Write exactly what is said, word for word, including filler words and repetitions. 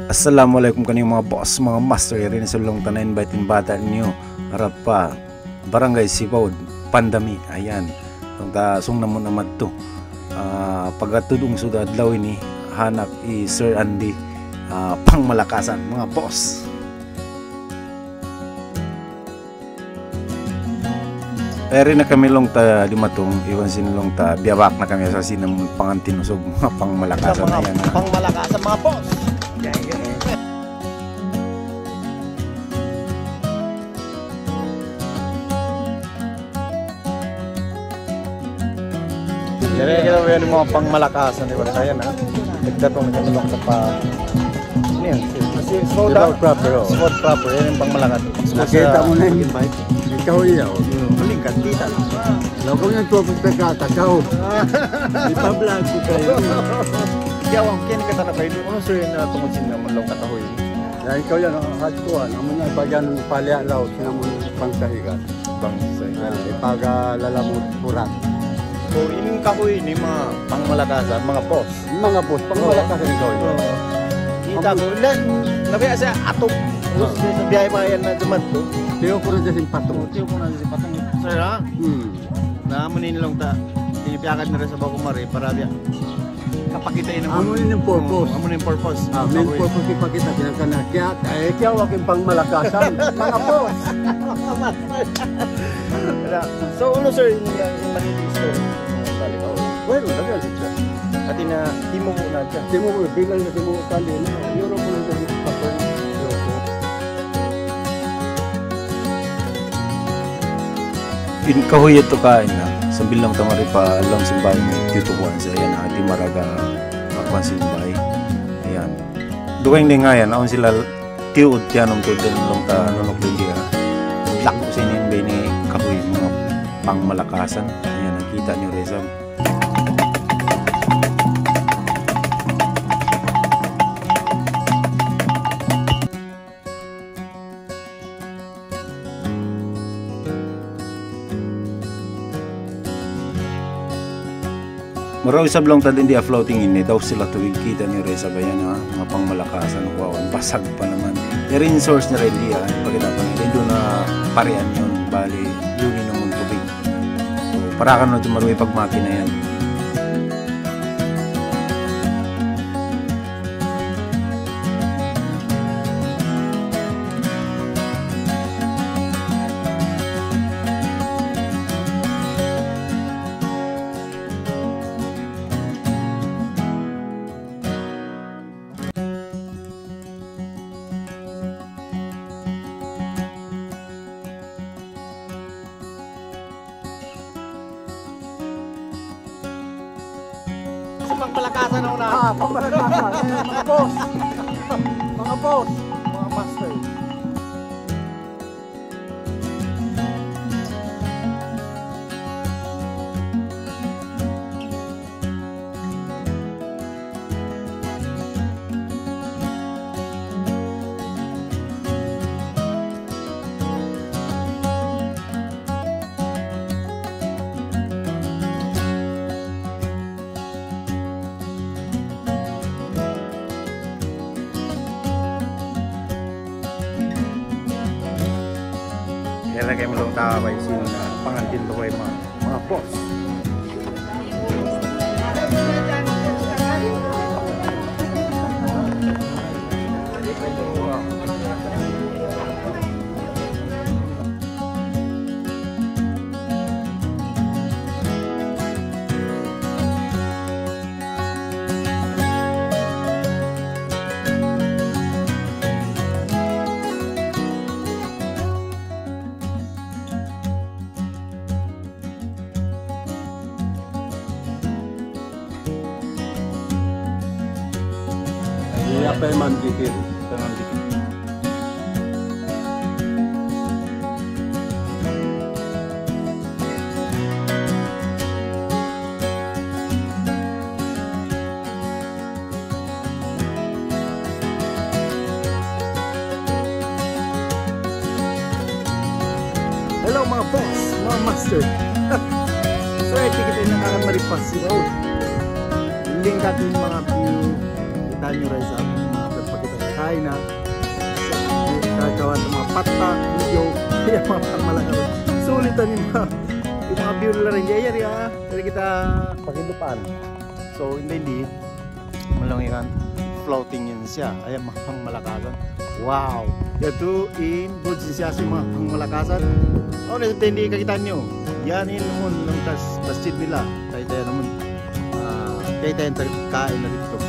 Assalamualaikum kaniyu manga boss, manga master, yari na sa' laung ta na-invite in bata' niyu harap pa Barangay Sibaud, Pandami, ayan. Laung ta sung namu' na madtu. Ah, pagkatudung sudah adlaw ini, hanap hi Sir Andy, ah, Pangmalakasan, manga boss. Yari na kami laung ta dimatung, iban sin laung ta, biyabak na kami sa' sin amun pangantin usug, manga Pangmalakasan na yan, ha. Pangmalakasan, manga boss. Yari kita yan in manga Pangmalakasan, di ba? Sa' yan, ha? Nagdatung na kami laung ta pa, ano yan? Si, si Sibaud proper, oh. Sibaud proper, yan in Pangmalakasan. Nakita' mu na in, ikaw yan, oh. Hmm, malingkat, kita'. Laung ku yan, tuwa pagkakata, ikaw. Ipa-vlog ku kayu. Kaya, wang, kaya kita na kayu, ano, sir, na tungud sin amun laung ta kahuy? Yan, ikaw yan, oh, hard kuwan. Amun yan, pag yan, palian laut, sin amun pangsahigan. Bangsa. Ah, ipagalalamud purak. So, in kahuy ini manga Pangmalakasan, manga boss. Manga boss, Pangmalakasan in kahuy. Oo. Kita' ku, na, nabiya' sa ato, ah, sa biyahe pa yan na duman to. Tiyo ku na dyan sin patong. Tiyo ku na dyan sin patong. Sir, ha? Hmm. Na amu ini laung ta, ini piyakat na rin sa bago mari, para biya' kapakita' in amun. Amu ini in purpose. Amu ini in purpose. Ah, main purpose ipakita', pinagkana. Kaya, eh, kaya wag in Pangmalakasan. Manga boss. Wala. So, ano, sir, in, in, in manini story? Balik ako. Well, lagi ang sitya. Ati na, timo mo na siya. Timo mo, bilang na timo mo, kali na. Europe mo na siya, Europe. In kahuy yadtu kaina, sambil laung ta mari pa lawm sin bāy, tiyutukuan sa' yan, ha, di' maraga makuan sin bāy. Ayan. Dugaing dayn ha yan, awn sila tiyuud, tiyanum tuud dayn laung ta, nunuk dayn di ha. Laku' sin in bāy ini kahuy, manga Pangmalakasan. Ayan, nakita' niyu, Reza. Marayaw isab laung ta dayn di ha floating ini, daw sila tubig, kita' niyu da isab yan, ha, manga Pangmalakasan, kuwan, basag pa naman. Yari in source nila dayn di, ha, pagkita' pa nila, duun na parian yan, bali, duun in amun tubig. So, para kanu' tuud maruy pagmakina yan. Sa' Pangmalakasan na una. Ah, Pangmalakasan. Eh, manga boss. Manga boss. Manga master. Yan lagi in laung ta, bāy, sin, ah, pangantin tu, bāy, manga, manga boss. Iya pa iman dikir. Hello, manga boss, manga master. So, iti kita in nakaraan mari pa Sibaud. Lingkat in manga view. Kita' niyu da isab, manga pagpakita'. Ay na. Kakawa' sin manga pata', video. Kaya manga pata' malakasan. Sulit ini manga, in manga view nila rin. Yari, yari, ah. Yari kita pakilupan. So, in dayn di, malungi kan, floating yan siya. Ayan, manga pangmalakasan. Wow. Yadtu in bridge siya sin manga pangmalakasan. Awn na in dayn di kakitaan niyu. Yan in namun, in kas-, masjid nila. Kaya tayo namun. Ah, kaya tayo in kain na dito.